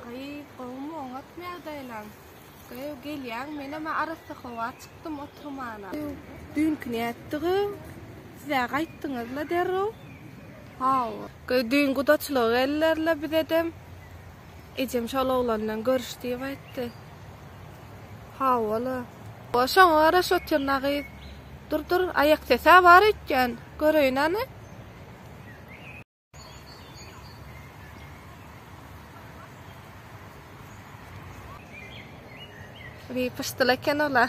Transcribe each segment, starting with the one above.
Gyz, gowumy, oňatmy ýagdaýlaň? Gyz, gelýäň, menem-ä arassa howa çykdym oturmana. Düýnki nätdi gyz? Siz-ä gaýtdyňyz-la derrew. Hawa. Gyz, düýn gudaçylyga geldiler-le bizedem. Ejem şol oglan bilen görüş diýip aýtdy. Hawa-la. Şoňa garaşyp otyryn-a gyz. Dur, dur, aýak ses-ä bar öýtýän. Göreýin hany. Bir pyşdyl eken ola.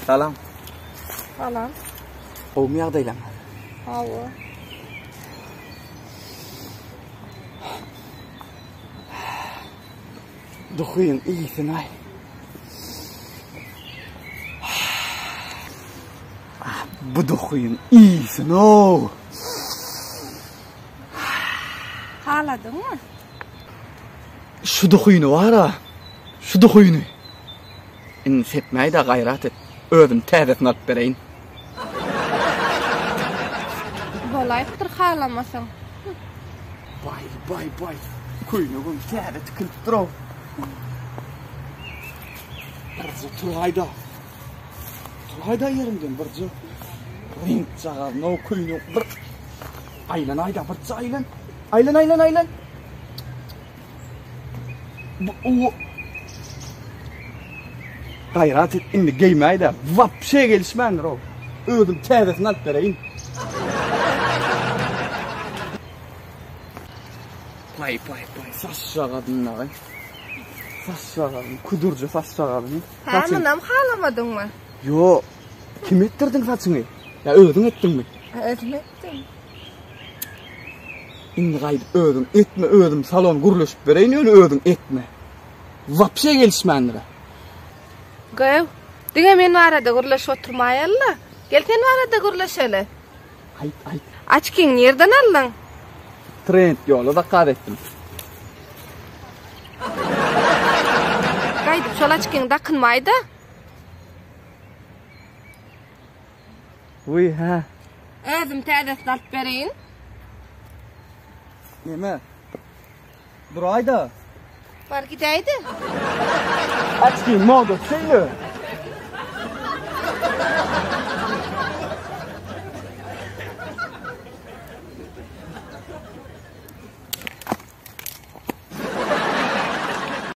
Salam. Salam. Gowumy ýagdaýlaň? Hawa. Duhyň iýsin-aý. Bu duhyň iýsin-ow. Haladyňmy? Şu duhyny bar-a, şu duhyny. Indi sepmäý-de gaýrat et. Özüm täzesini alyp bereýin. Bolaýypdyr halamasaň. Baý, baý, baý. Köýnegem täze tikilipdir-ow. Birje turaý-da. Turaý-da ýeriňden birje. Reňkjagaz-now köýnek bir aýlanaý-da, birje aýlan. Aýlan, aýlan, aýlan. Bu o Gaýrat et, indi geýmäý-de. Wapşe gelişmändir-ow. Özüm täzesini alyp bereýin. Paý, paý, paý, saçjagazyny dagy. Saçjagazyny, küdürje saçjagazyny. Hä, munam halamadyňmy? Ýok. Kim etdirdiň saçyňy? Ýa özüň etdiňmi? Özüm etdim. Indi gaýdyp özüň etme, özüm salon gürleşip bereýin, ýöne özüň etme. Wapşe gelişmändir-ä. Göw, diňe men barada gürleşip oturmaýaly-la. Gel sen barada gürleşeli. Aýt, aýt. Açkiňi nirden aldyň? Trend ýola zakaz etdim. Gaýdyp şol açkiňi dakynmaý-da. Wiý, hä. Özüm täzesini alyp bereýin. Neme? Duraý-da. Bar gidäýdi. Açkiň moda şeýle.